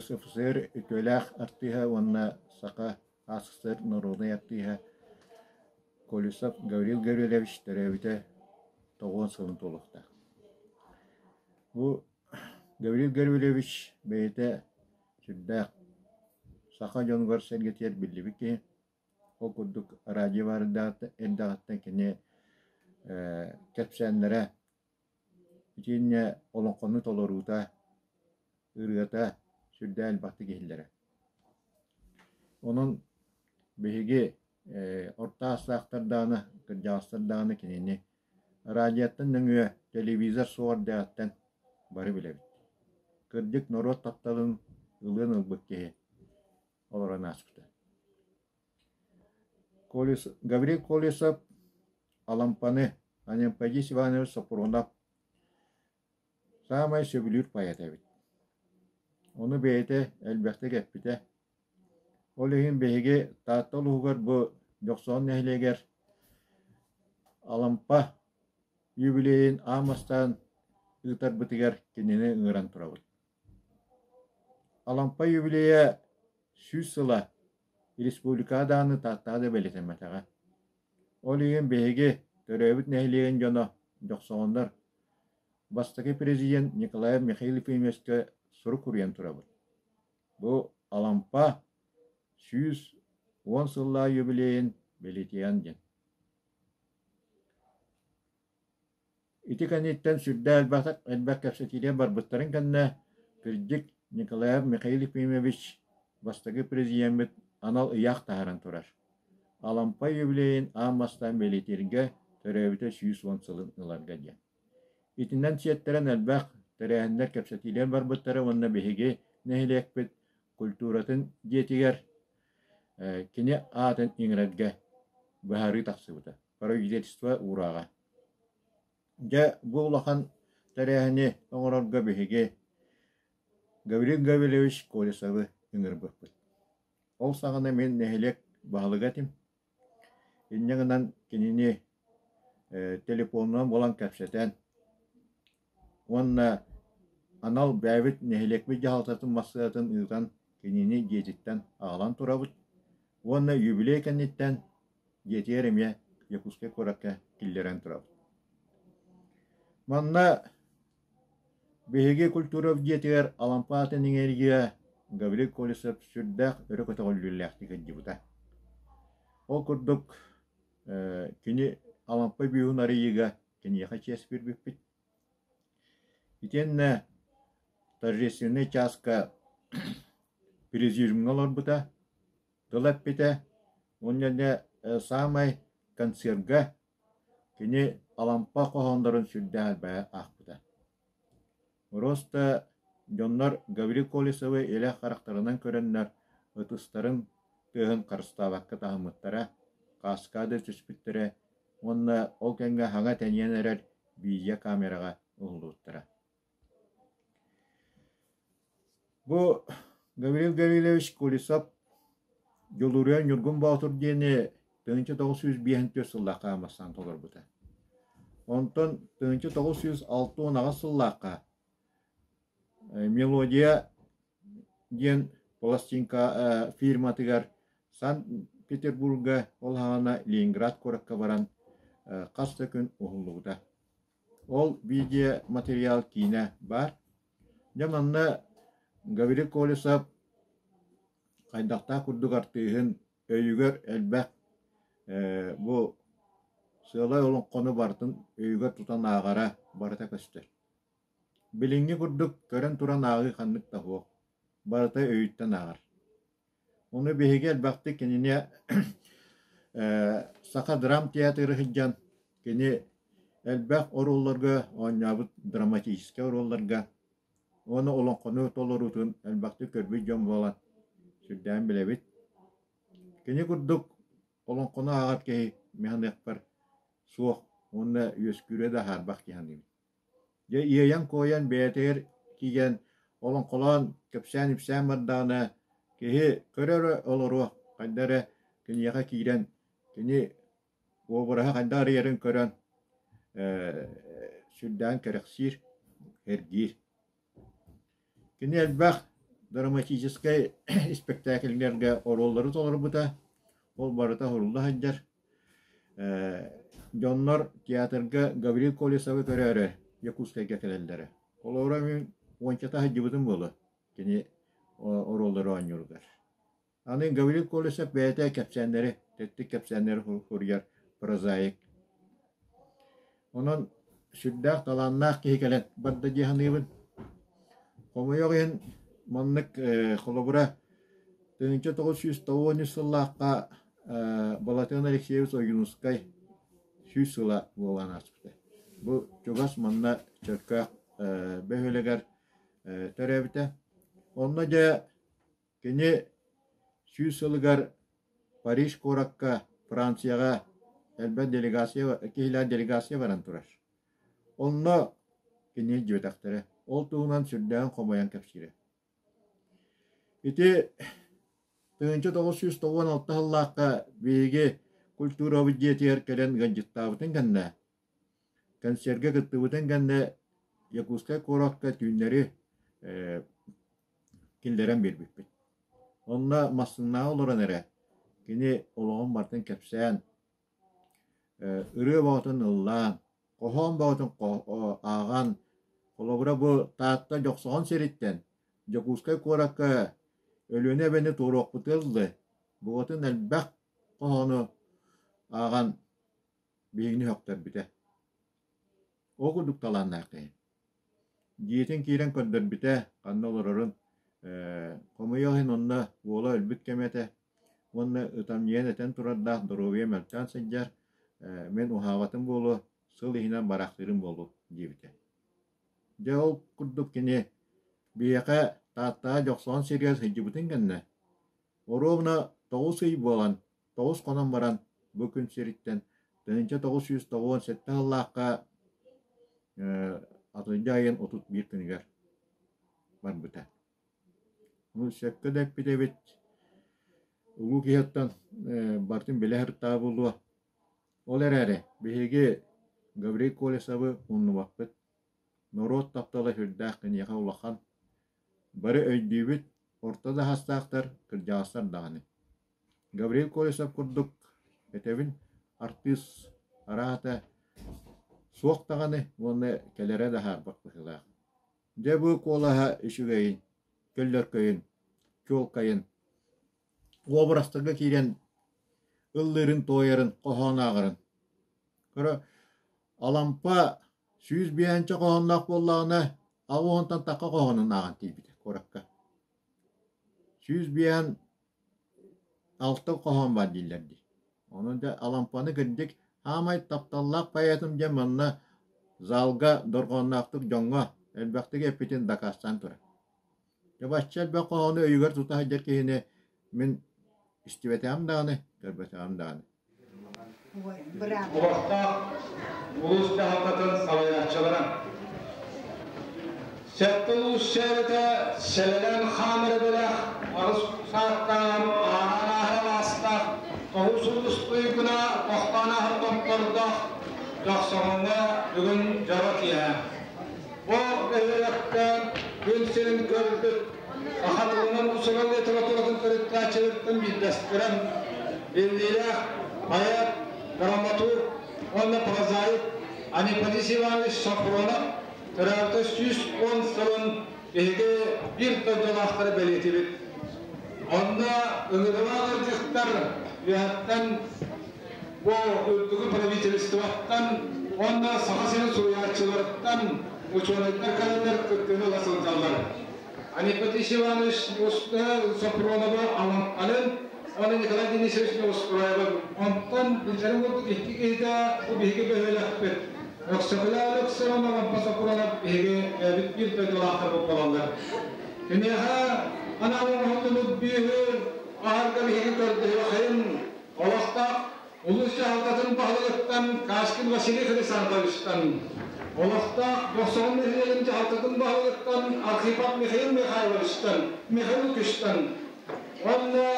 РСФСР үтүөлээх артыыһа уонна Саха АССР норуодунай артыыһа Колесов Гаврил Гаврильевич төрөөбүтэ 90 сылын туолуохтаах. Бу Гаврил Гаврильевич бэйэтэ сүрдээх саха дьонугар-сэргэтигэр биллибит киһи. Ол курдук радио баар эрдэҕиттэн кини кэпсээннэрэ итиэннэ олоҥхону толоруута, ырыата сүрдээх элбэхтик иһиллэрэ. Онон биһиги орто аастаахтар даҕаны, кырдьаҕастар даҕаны кинини радиоттан нөҥүө телевизор суох эрдэҕиттэн бары билэбит. Кырдьык норуот тапталын ылыан ылбыт киһи олорон ааспыта. Гаврил Колесов Алампаны Анемподист Иванович Сопрунов саамай сөбүлүүр поэт эбит. Ону бэйэтэ элбэхтик эппитэ. Ол иһин биһиги Таатта улууһугар бу Дьохсоҕон нэһилиэгэр Алампа юбилейын аан бастаан ыытарбытыгар кинини ыҥыран турабыт. Алампа юбилейа 100 сыла республикаҕа даҕаны Тааттаҕа да бэлиэтэммэтэҕэ. Ол иһин биһиги төрөөбүт нэһилиэгин дьоно, дьохсоҕоннор, бастакы президент Николаев Михаил Ефимовичка сурук суруйан турабыт. Бу Алампа 110 сыллаах юбилейын бэлиэтиэҕин диэн. Ити кэнниттэн сүрдээх элбэх, элбэх кэпсэтиилэр барбыттарын кэннэ, кырдьык, Николаев Михаил Ефимович бастакы президеммит анал ыйаах таһааран турар. Алампа юбилейын аан бастаан бэлиэтииргэ төрөөбүтэ 110 сылын ыларга диэн. Итинэн сиэттэрэн элбэх тэрээһиннэр кэпсэтиилэр барбыттара уонна биһиги нэһилиэкпит культуратын дьиэтигэр кини аатын иҥэрэргэ быһаарыы тахсыбыта. Правительство уурааҕа. Дьэ, бу улахан тэрээһини оҥорорго биһиги Гаврил Гаврильевич Колесовы ыҥырбыппыт. Ол саҕана мин нэһилиэк баһылыга этим. Инньэ гынан кинини телефонунан булан кэпсэтэн уонна анал бэйэбит нэһилиэкпит дьаһалтатын массыынатын ыытан кинини дьиэтиттэн аҕалан турабыт уонна юбилей кэнниттэн дьиэтигэр эмиэ Якутскай куоракка киллэрэн турабыт. Манна биһиги культура дьиэтигэр Алампа аатын иҥэриигэ Гаврил Колесов сүрдээх өрө көтөҕүллүүлээхтик сылдьыбыта. Ол курдук кини Алампа бүүһүн арыйыыга киниэхэ чиэс биэрбиппит. Итиэннэ торжественнай чааска президиумҥа олорбута, тыл эппитэ уонна дьэ саамай концерга кини Алампа хоһооннорун сүрдээх элбэҕи аахпыта. Просто дьоннор Гаврил Колесовы илэ харахтарынан көрөннөр ытыстарын тыаһын харыстаабакка таһыммыттара, каскады түспүттэрэ уонна ол кэмҥэ хаҥа тэнийэн эрэр видеокамераҕа уһуллубуттара. Бу Гаврил Гаврильевич Колесов Дьулуруйан Ньургун Боотур диэни 1954 сыллаахха аан толорбута. Онтон 1968 сыллаахха «Мелодия» диэн пластинка фирматыгар Санкт-Петербурга, ол саҕана Ленинград куоракка баран хас да күн уһуллубута. Ол видеоматериал киинэ баар. Дьэ манна Гаврил Колесов хайдахтаах курдук артыыһын өйүгэр элбэх бу сыалай олоҥхону барытын өйүгэр тутан ааҕара барыта көстөр. Билиҥҥи курдук көрөн туран ааҕыы ханнык да суох, барыта өйүттэн ааҕар. Ону биһиги элбэхтик кинини Саха драмтеатры сылдьан кини элбэх оруолларга оонньообут драматическай оруолларга уонна олоҥхону толоруутун элбэхтик көрбүт дьон буолан сүрдээн билэбит. Кини курдук олоҥхону ааҕар киһи мин саныахпар суох уонна үөскүүрэ да хаарбах дии саныыбын. Дьэ иэйэн-куойан бэйэтигэр киирэн олоҥхолоон кэпсээн-ипсээн бардаҕына киһи көрө эрэ олоруо, хайда эрэ киниэхэ киирэн кини уобараһа хайдах арыйарын көрөн сүрдээн кэрэхсиир, сэргиир. Кини элбэх драматическай испэктээкиллэргэ оруоллары толорбута. Ол барыта уһулла сылдьар. Дьоннор театрга Гаврил Колесовы көрөөрү Якутскайга кэлэллэрэ. Холобура мин уончата сылдьыбытым буолуо кини оруоллары оонньууругар. Аны Гаврил Колесов бэйэтэ кэпсээннэри, тэттик кэпсээннэри суруйар прозаик. Онон сүрдээх талааннаах киһи кэлэн барда дии саныыбын. Хомойуох иһин маннык холобура 1993 сыллаахха Балатыан Алексеевич Ойуунускай 100 сыла буолан ааспыта. Бу чугас манна Чөркөөх бөһүөлэгэр төрөөбүтэ. Онно дьэ кини 100 сылыгар Париж куоракка Францияҕа элбэх делегация киһилээх делегация баран турар. Онно кини илдьибэтэхтэрэ. Ол туһунан сүрдээҕин хомойон кэпсиирэ. Ити 1996 сыллаахха биһиги культурабыт дьиэтигэр кэлэн ыалдьыттаабытын кэннэ, концерга кыттыбытын кэннэ Якутскай куоракка түүннэри киллэрэн биэрбиппит. Онно массыынаҕа олорон эрэ кини олоҕун барытын кэпсээн, ырыа бөҕөтүн ыллаан, хоһоон бөҕөтүн ааҕан, холобура бу Таатта Дьохсоҕон сириттэн Дьокуускай куоракка Өлүөнэ эбэни туоруохпутугар дылы букатын элбэх хоһоону ааҕан биһигини сөхтөрбүтэ. Ол курдук талааннаах киһи. Дьиэтин киирэн көрдөрбүтэ, ханна олорорун. Хомойуох иһин онно уола өлбүт кэмэ этэ уонна ытамньыйан этэн турардаах доруобуйа мөлтөөн сылдьар, мин уһаабатым буолуо, сыл иһинэн бараахтыырым буолуо диэбитэ. Дьэ ол курдук кини биһиэхэ Тааттаҕа Дьохсоҕон сиригэр сылдьыбытын кэннэ, оруобуна 9 ый буолан, 9 хонон баран бу күн сириттэн 1997 сыллаахха атырдьах ыйын 31 күнүгэр барбыта. Ону сөпкө да эппит эбит, улуу киһиттэн барытын билэ сырыттаҕа буолуо. Ол эрээри биһиги Гаврил Колесовы умнубаппыт. Норуот таптала сүрдээх киниэхэ улахан. Бары өйдүүбүт, орто да саастаахтар, кырдьаҕастар даҕаны. Гаврил Колесов курдук, этэбин, артыыс араата суох даҕаны уонна кэлэрэ да хаарбах быһыылаах. Дьэ бу куолаһа үчүгэйин, көллөркөйүн, чуолкайын, уобарастарга киирэн ыллыырын-туойарын, хоһоон ааҕарын. Көрө, Алампа 105 хоһоонноох буоллаҕына, 80-тан тахха хоһоонун ааҕан тиийбитэ куоракка. 156 хоһоон баар дииллэр дии. Онон дьэ Алампаны кырдьык саамай тапталлаах поэтым диэн манна залга дорҕоонноохтук дьоҥҥо элбэхтик эппитин дакаастаан турар. Дьэ бачча элбэх хоһоону өйүгэр тута сылдьар киһини мин истибэтэҕим даҕаны, көрбөтөҕүм даҕаны. Олохтоох улуус дьаһалтатын салайааччылара Сэттэ улуус сэрэтэ сэлэлээн хаамар эбэлээх, аҕыс сааттаах, ааһан ааһар алаастаах, тоҕус улуус туйгуна тохтоон ааһар томтордоох Дьохсоҕоҥҥо бүгүн дьоро киэһэ. Бу бөһүөлэккэ күн сирин көрбүт саха тылынан уус-уран литературатын төрүттээччилэриттэн биирдэстэрэ, биллиилээх поэт, драматург уонна прозаик Анемподист Иванович Софронов төрөөбүтэ 110 сылын биһиги биир дойдулаахтары бэлиэтиибит. Онно ыҥырылаах ыалдьыттар үөһэттэн бу үрдүкү правительствоттан уонна Саха сирин суруйааччыларыттан учуонайдар кэлэннэр кыттыыны ыла сылдьаллар. Анемподист Иванович Софроновы Алампалын уонна Николай Денисович Неустроевы. Онтон биллэрин курдук икки киһитэ бу биһиги бөһүөлэкпит. Өксөкүлээх Алексей уонна Алампа Софронов биһиги бэйэбит биир дойдулаахтар буолаллар. Киниэхэ анаан оҥоһуллубут бүүһү аһарга биһиги көрдөһүөххэйин олохтоох улуус дьаһалтатын баһылыгыттан Кашкин Василий Хрисантовичтан, олохтоох Дьохсоҕон нэһилиэгин дьаһалтатын баһылыгыттан Архипов Михаил Михайловичтан, Михаил Лукичтан уонна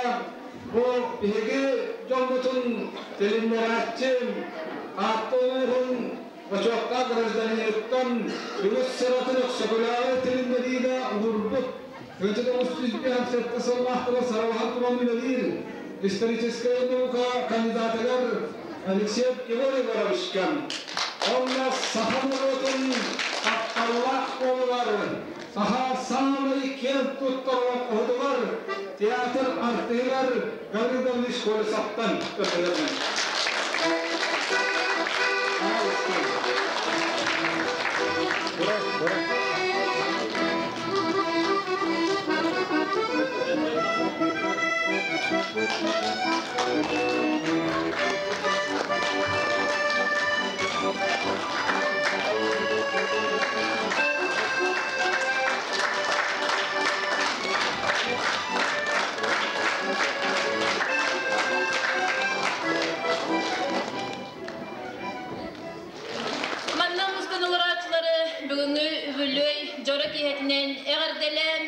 бу биһиги дьоммутун тилиннэрээччи Таатта улууһун бочуоттаах гражданиныттан үгүс сыратын Өксөкүлээҕи тилиннэриигэ уурбут. 1957 сыллаахтара саралаһан туран үлэлиир историческай наука кандидатыгар Алексей Егор Егоровичка уонна саха норуотун тапталлаах уолугар, саха саамай киэн туттар олоҥхоһутугар, театр артыыһыгар Гаврил Гаврилович Колесовтан көрдөрөммүн. Манна мустан олорооччулары бүгүҥҥү үбүлүөй дьоро киэһэтинэн эҕэрдэлээн,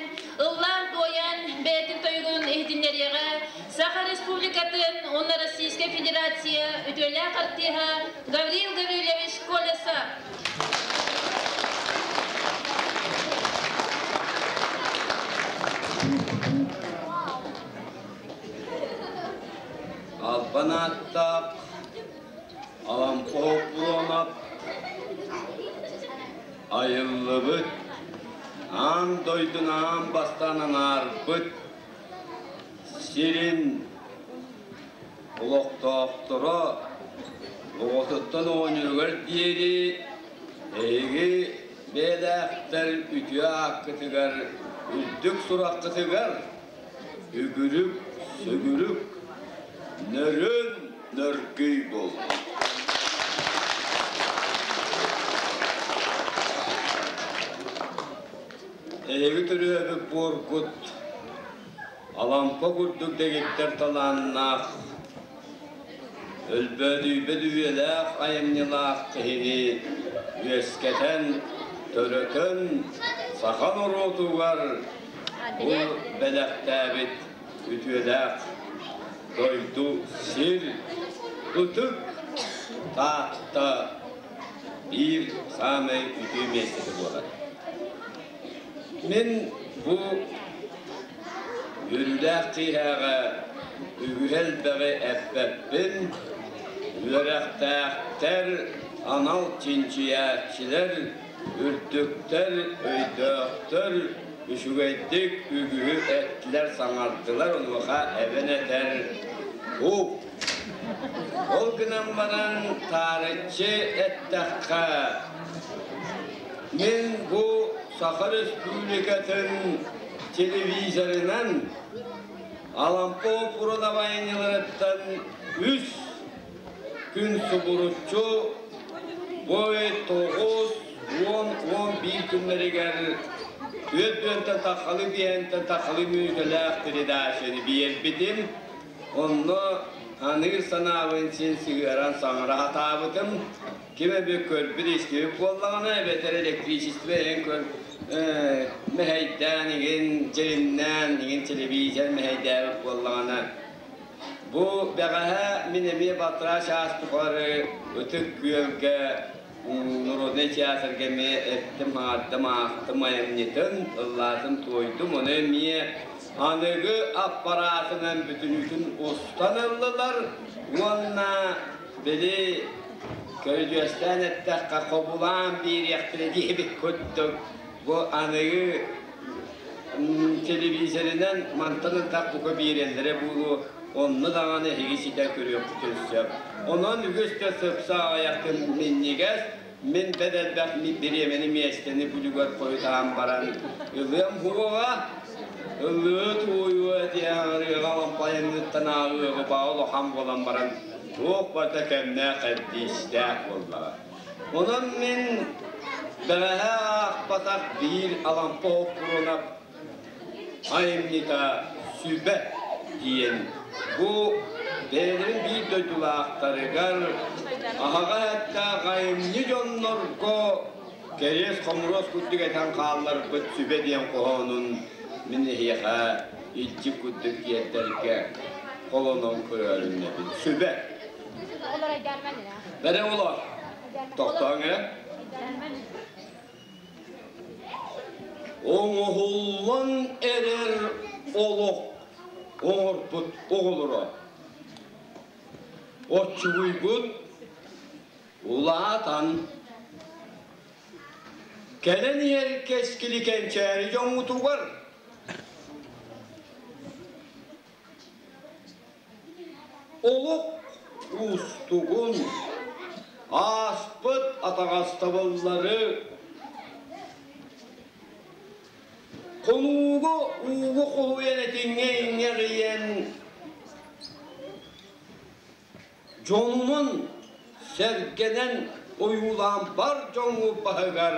ыллаан-туойан бэйэтин тойугун иһитиннэриэҕэ Саха Республикатын уонна Российскай Федерация үтүөлээх артыыһа Гаврил Гаврильевич Колесов. Албан ааттаах Алампа Оппуруонап айыллыбыт, аан дойдуну аан бастаан анаарбыт сирин олохтоохторо оҕотуттан оҕонньоругар диэри эһиги бэйэлээхтэр үтүө ааккытыгар, үрдүк сураххытыгар үгүрүк, сүгүрүк, нөрүн нөргүй буоллун. Эһиги төрүөбүт буоргут Алампа курдук дэгиттэр талааннаах, өлбөөдүйбэт үйэлээх айымньылаах киһини үөскэтэн, төрөтөн, саха норуотугар бу бэлэхтээбит үтүөлээх дойду сир ытык Таатта биир саамай үтүө миэстэтэ буолар. Мин бу үөрүүлээх киэһээҕэ үгүһү элбэҕи эппэппин, үөрэхтээхтэр, анал чинчийээччилэр, үрдүктэр, өйдөөхтөр үчүгэйдик үгүһү эттилэр, саҥардылар, онуоха эбэн этэр ук. Ол гынан баран таарыччы эттэххэ, мин бу Саха Республикатын телевизорынан Алампа Пурунабайныларыттан үс күн субуруччу бой 9, 10, 11 күннэригэр түөрт таххалы биэнтэн таххалы мүнүүтэлээх передачаны биэрбитим. Онно аныыр санаабын син сыһыаран саҥара сатаабытым. Ким эбит көрбүт истибит буоллаҕына, эбэтэр электричество эҥин көр мэһэйдээн игин, дьиримнээн игин телевизор мэһэйдээбит буоллаҕына, бу бэҕэһээ мин эмиэ балтараа чаас тухары Ытык Күөлгэ народнай театрга эмиэ эттим, аардым, аахтым айымньытын, ыллаатым, туойдум, ону эмиэ аныгы аппараатынан бүтүнүүтүн устан ыллылар уонна били көрүдьүөстээн эттэххэ хобулаан биэриэхтэрэ диэбит курдук бу аныгы телевизорынан мантан ынтах бука биэрэллэрэ буолуо, онно даҕаны эһиги ситэ көрүөххүтүн сөп. Онон үгүс да сыпса аҕыйахтын минньигэс, мин бэт элбэх бириэмэни миэстэни бүлүгэр хойутаан баран ылыам буоҕа, ыллыы туойуо этиэҕэ лампайымныттан ааҕыаҕы баа улахан буолан баран туох барыта кэмнээх кэрдиистээх буоллаҕа. Онон мин бэҕэһээ аахпатах биир Алампа Оппуруонап айымньыта Сүбэ диэн бу бэйэлэрин биир дойдулаахтарыгар аһаҕас эттээх айымньы дьоннорго кэриэс хомуруос курдук этэн хаалларбыт Сүбэ диэн хоһоонун мин эһиэхэ илдьи курдук тиэрдэргэ холонон көрөөрүннэбин. Сүбэ. Бэрэ олор. Тохтооҥ ээ. Оҥоһуллан эрэр олох оҥорбут оҕолоро. Оччугуйгут улаатан кэлэн иһэр кэскили кэнчээри дьоҥҥутугар Олох уустугун, ааспыт атаҕастабыллары хонууга ууга хоһуйан этиҥҥэ иҥэҕийэн дьонунан сэргэнэн ойуулаан бар дьоҥҥу баһыгар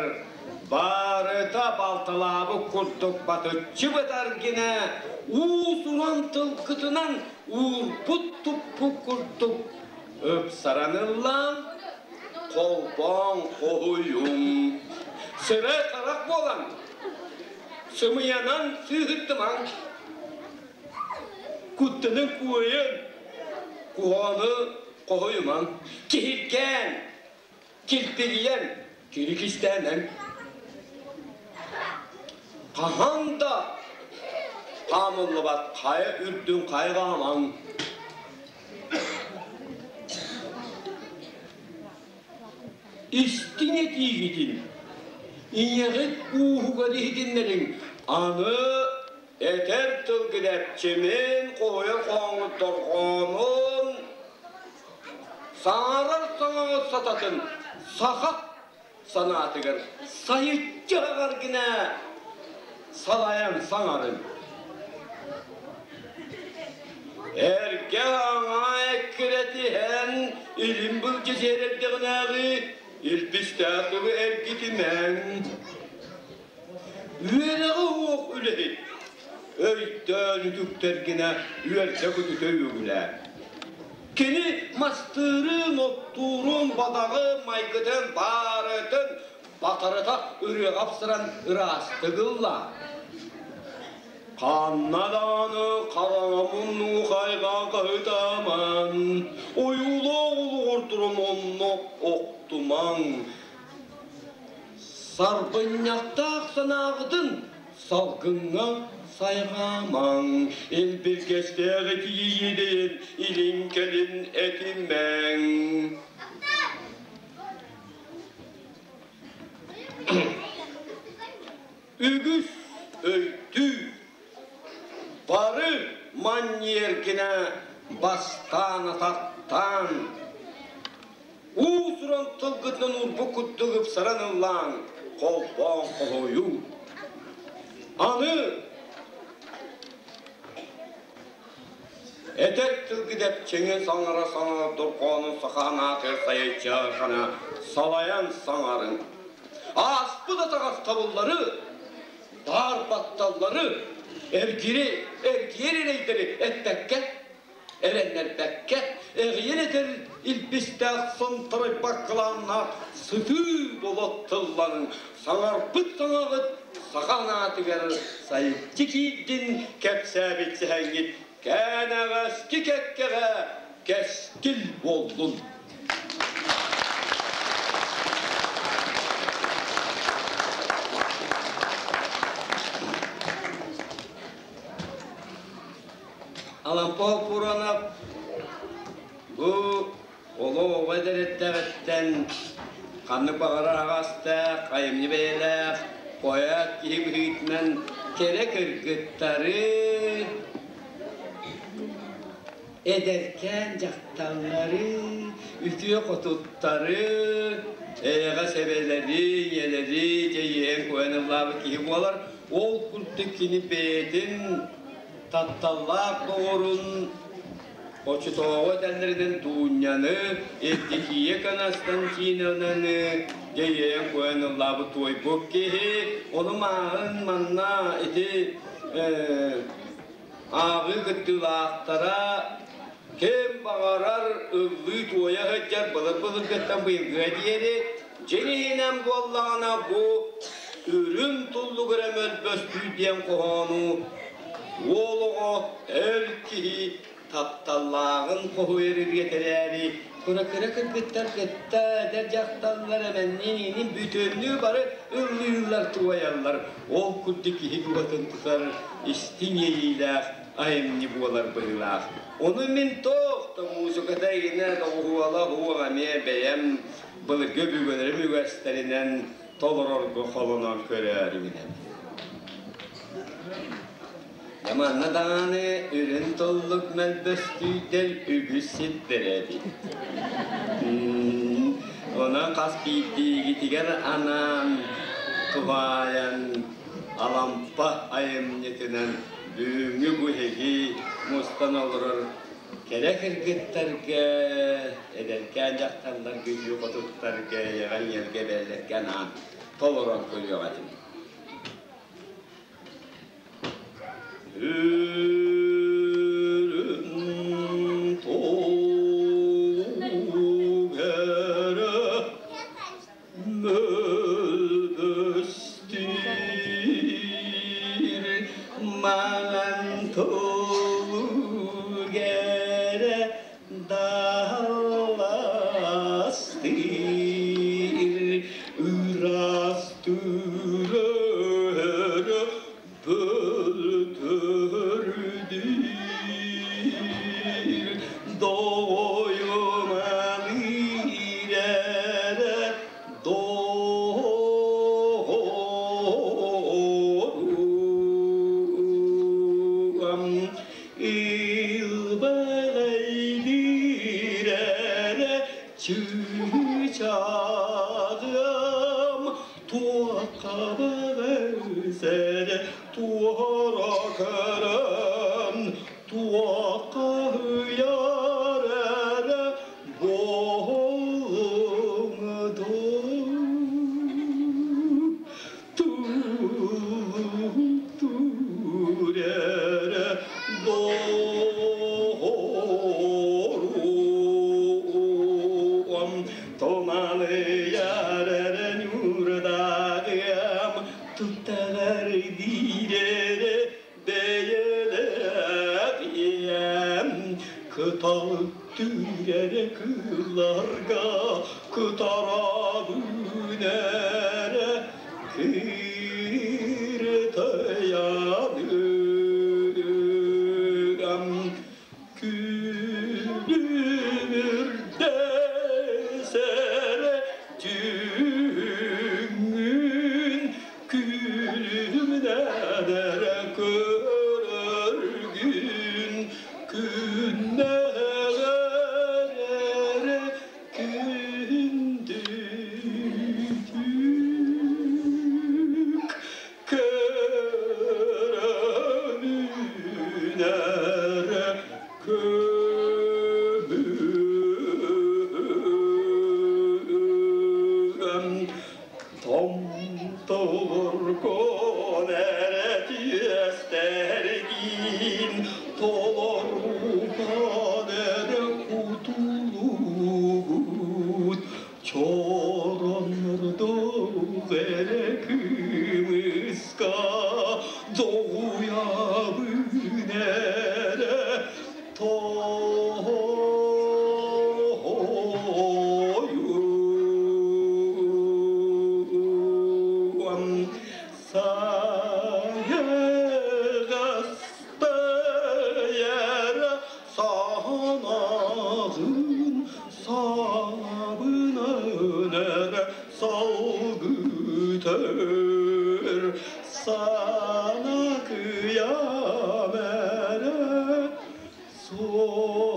барыта балталаабыт курдук батыччы бытаргина уус-уран тылгытынан уурбут-туппут курдук ыпсаран ыллаан холбоон хоһуйуҥ сырай-харах буолан сымыйанан сыыһырдымаҥ куттанын куойан куһаҕаны хоһуйумаҥ, киһиргээн, килбигийэн, кирикистээнэн. Хаһан да хаамыллыбат хайа үрдүн хайҕаамаҥ. Истиҥ этиигитин, ийэҕит ууһугар иһитиннэриҥ, аны Этэр тыл килэпчимин, хоһуйар хоһооҥҥут дорҕоонун, саҥарар саҥаҕыт сататын саха санаатыгар сайыччы аҕар гына салайан саҥарын. Эргэ аҥаа эккирэтиһэн илин былдьы сиэрэрдэҕинээҕи илбистээх тылы эргитимэҥ. Үөрэҕи уох үлэһит, өйдөөн үтүктэргинэ үөрдэ-көтүтэ үөгүлээ. Кини мастыырын, оттуурун, бадаҕын, майгытын баарытын батарыта ырыаҕа апсыран ыраастык ылла. Ханна даҕаны хараҥа муннугу хайҕаа хаһытааман, ойуулаах олоҕор туран онно охтумаҥ. Сарбынньахтаах санааҕытын салгыҥҥа сайҕаамаҥ, илбиргэстээх этиийиин илин-кэлин этимэҥ. Үгүс өйдүү, бары манньыаргына бастаан атахтаан Уус-уран тылгытынан уурбут курдук ыпсаран ыллааҥ, холбоон хоһуйуҥ. Аны этэр тылгыт эпчиҥин саҥара-саҥара дорҕоонун сахаан аатыгар сайайчаахана салайан саҥарыҥ. Ааспыт атаҕастабыллары, баар батталлары, эргири, эргиэр эрэйдэри эппэккэ эрэннэрбэккэ, эҕийэн этэр илбистээх сонторойбот кылааннаах сытыы болот тылларын саҥарбыт саҥаҕыт саха анаатыгар сайыччы киирдин кэпсээбит сэһэҥҥит кээнэҕэски кэккэҕэ кэскил буоллун. Алампа Пуранов бу олох оҕо эдэриттэҕиттэн ханнык баҕарар аҕастаах, айымньы бэйэлээх поэт киһи быһыытынан кэрэ кыргыттары, эдэркээн дьахталлары, үтүө хотуттары, эйэҕэс эбэлэри, ийэлэри дьэйиэн куйан ыллаабыт киһи буолар. Ол курдук кини бэйэтин тапталлаах доҕорун оччотооҕу этэллэринэн Дуунньаны, Евдокия Константиновнаны дьэйиэн куйан ыллаабыт туойбут киһи. Ону мааҕын манна ити ааҕыы кыттыылаахтара ким баҕарар ыллыы-туойа сылдьар былыр-былыргыттан быйылгыга диэри дьиҥ иһинэн буоллаҕына бу үрүҥ туллук эрэ мөлбөстүү диэн хоһоону уол оҕо эр киһи тапталлааҕын хоһуйар эрээри. Кыра-кыра кыргыттар кытта эдэр дьахталлар эмэнниин бүтүннүү бары ыллыыллар, туойаллар. Ол курдук киһи дууһатын тутар истиҥ иэйиилээх айымньы буолар быһыылаах. Ону мин туох да музыката игинэ доҕуһуола суох эмиэ бэйэм былыргы өбүгэлэрим үгэстэринэн толорорго холонон көрөөрүгүнэн. Манна даҕаны үрүн туллук мөлбөстүйдэр үгүс сирдэрэ эбит. Онон хас биирдиигитигэр анаан туһаайан Алампа айымньытынан бүгүҥҥү бу эһиги мустан олорор кэрэ кыргыттарга, эдэркээн дьахталларга, үтүө хотуттарга, эйэҕэ-эйэлгэ бэллэргэ анаан толорон көрүөх этим. Үрүн тугу эрэ мөлбөстүүр, маҥан тугу эрэ далластыыр, ыраас түрөрө бөлтөрдүүр, дойуман иирэрэ доҕоруом. Илбэҕэйдиирэрэ чыычааҕым, туохха баҕайсэрэ туора көрөн, туохха ыйар эрэ буолуҥ Тур эрэ доҕоруом, тумалыйар эрэ ньуурдааҕыам, туттарар диир эрэ бэйэлээх ийэм, кыталыктыыр эрэ кыылларга кытарабын эрэ кыртайаныам күлүмүрдэсэрэ түүҥҥүн күлүмнэнэрэ көрөргүн күннэҕэр эрэ күндүтүк көрөнүнэрэ көмүөм томторгон эрэ түөстэргин толоруган эрэ кутулугут чороннордоох эрэ кымыска доҕуйабын эрэ тоойуом сайыгастайара санаҕын сабынан эрэ салгытар сана кыйам эрэ соһуйар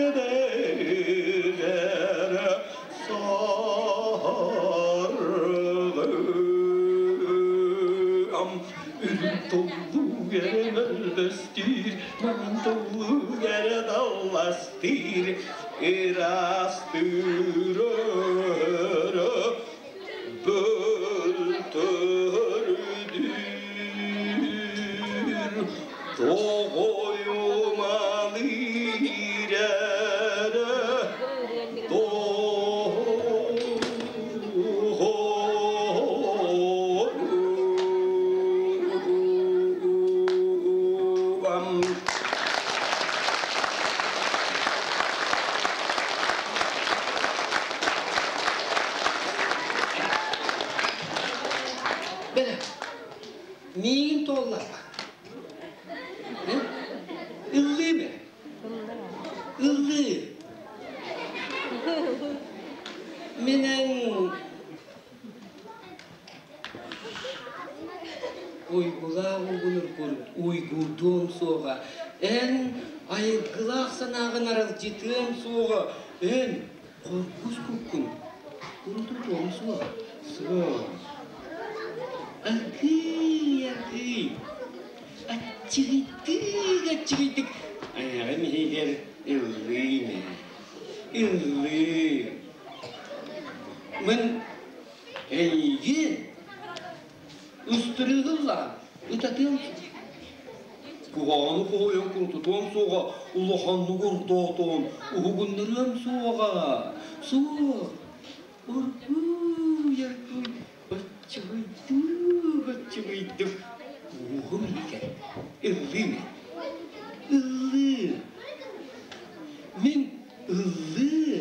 сэргилэрдэр саргым үрүҥ туллук эрэ мөлбөстүүр, маҥан туллук эрэ далластыыр, ыраастыыр бөлтөрдүүр тоҕойуман иирэрэ доҕоруом. Миигин туолларба. Ыллыы ме. Ыллыы. Менен Уйгулаах угунур уйгурдуом суоҕа, эн айылгылаах санааҕын аралдьытыам суоҕа, эн хоргус куккун курутутуом суоҕа. Суох. Аргыый, аргыый, аччыгыйдык, аччыгыйдык айаҕым иһигэр ыллыы мэ, ыллыы. Мин Эйигин ыстырыыгыллаан ытатыам Куһаҕаны хоһуйан курутутуом суоҕа, улаханнык ордоотоон уһугуннарыам суоҕа. Суох, оргууй, оргууй, аччыгыйдык, аччыгыйдык уоһум иһигэр ыллыым, ыллыы. Мин ыллыы.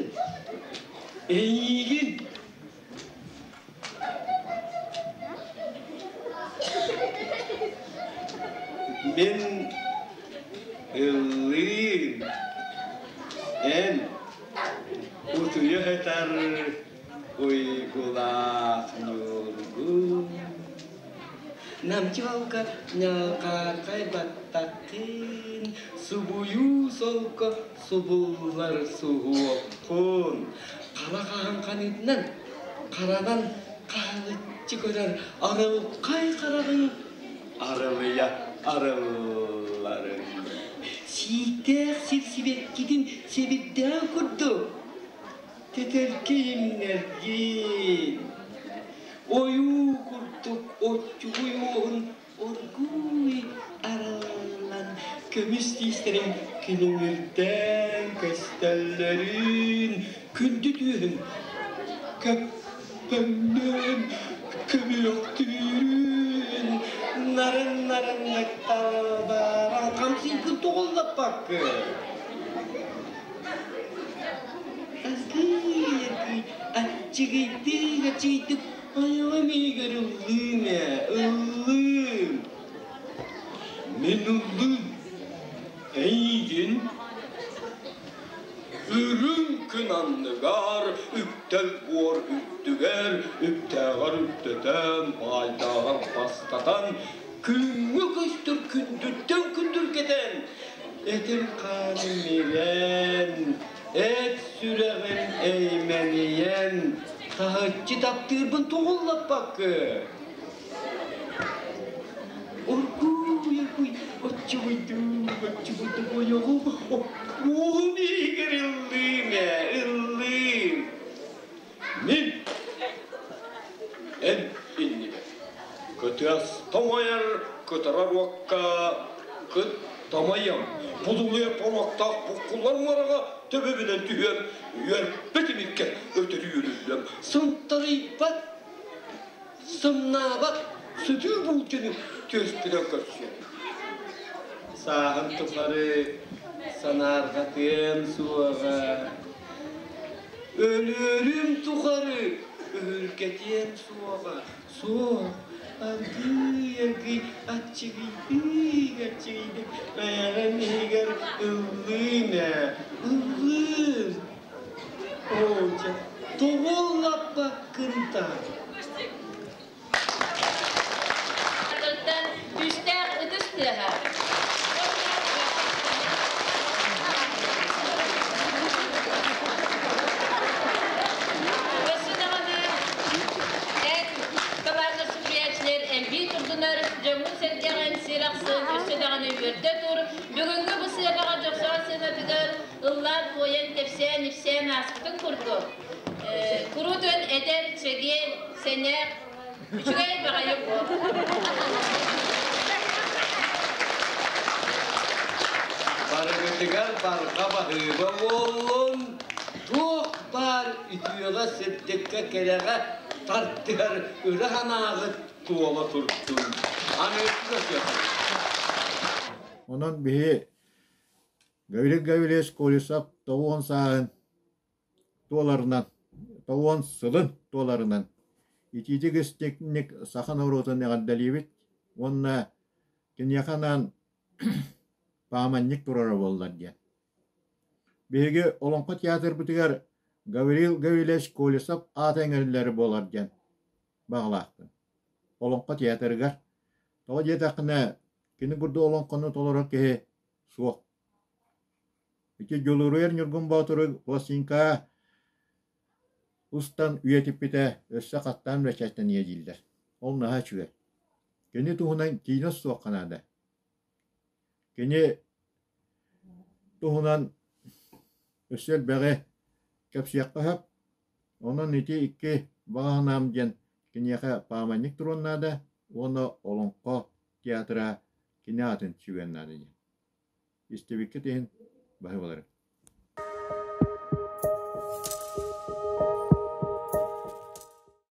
Эйигин Мин ыллыым, эн утуйа сытар уйгулаах ньургун. Намчы балка ньалҕаархай баттаххын, субуйуу солко субуллар суһуоххун. Хара хаһан ханыытынан, харанан хаһылыччы көрөр арылхай хараҕыҥ арылыйа арылларын. Сииктээх сир сибэккитин сэбирдээх курдук тэтэркэй имнэргин. Ойуу курдук оччугуй уоһун Оргууй арыллан көмүс тиистэрин күлүмүрдээн көстөллөрүн күндү түөһүн көппөҥнөөн көмүөхтүүрүн нарын-нарыннык талбааран хамсыйбын тоҕуллаппаккын. Аргыый-аргыый аччыгыйдык-аччыгыйдык Айаҕым иһигэр ыллыым ээ, ыллыым. Мин ыллыым. Эйигин үрүҥ күн анныгар, үктэл буор үрдүгэр, үптээҕэр үктэтэн, баайдааҕар бастатан, күҥҥэ көстөр күндүттэн күндүргэтэн, этим-хааным ирэн, эт сүрэҕим эймэнийэн, Таһыччы таптыырбын тугуллаппаккын. Оргууй, оргууй, оччугуйдук, оччугуйдук ойоҕум, уоһум иһигэр ыллыым ээ, ыллыым. Мин эн иннибэр кытыас тоҥойор кытарар уокка кыт тамайам, будулуйар поруоктаах буккуллар муораҕа төбөбүнэн түһүөм, үөрбэт имиккэ өтөрү үөрүллүөм, сынтарыйбат, сымнаабат сытыы буулдьаны түөспүнэн көрсүөм. Сааһым тухары санаарҕатыам суоҕа, өлүөрүм тухары өһүргэтиэм суоҕа. Суох, аргыый-аргыый аччыгыйдык-аччыгыйдык бэйэҕин иһигэр ыллыым ээ, ыллыым. Оо, дьэ, тоҕо ыллаппаккын да? Күүстээх ытыс тыаһа. Өссө даҕаны эн табаардар суруйааччылар элбии турдунар, дьоҥҥун-сэргэҕин сир ахсын өссө даҕаны үөрдэ тур. Бүгүҥҥү бу сыанаҕа Дьохсоҕон сыанатыгар ыллаан-туойан, кэпсээн-ипсээн ааспытын курдук, куруутун эдэр, чэгиэн, сэнэх, үчүгэй баҕайы буол. Барыгытыгар барҕа баһыыба буоллун, туох баар үтүөҕэ, сырдыкка, кэрэҕэ тардыһар ыра санааҕыт туола турдун. Аныгы Онон биһи Гаврил Гаврильевич Колесов 90 сааһын туоларынан, 90 сылын туоларынан итиитик истиҥник саха норуотун эҕэрдэлиибит. Уонна киниэхэ анаан пааманньык турара буоллар диэн. Биһиги Олоҥхо театрбытыгар Гаврил Гаврильевич Колесов аата иҥэриллэрэ буолар диэн баҕалаахпын. Олоҥхо театрыгар. Тоҕо диэтэххинэ, кини курдук олоҥхону толорор киһи суох. Ити Дьулуруйар Ньургун Боотуру пластинкаҕа устан үйэтиппитэ өссө хаттаан бэчээттэниэ дииллэр. Ол наһаа үчүгэй. Кини туһунан киинэ суохха наада. Кини туһунан өссө элбэҕи кэпсиэххэ сөп. Онон ити икки баҕа санаам диэн киниэхэ пааманньык туруон наада уонна Олоҥхо театра кини аатын сүгүөн наада диэн. Истибиккит иһин баһыыбаларыҥ.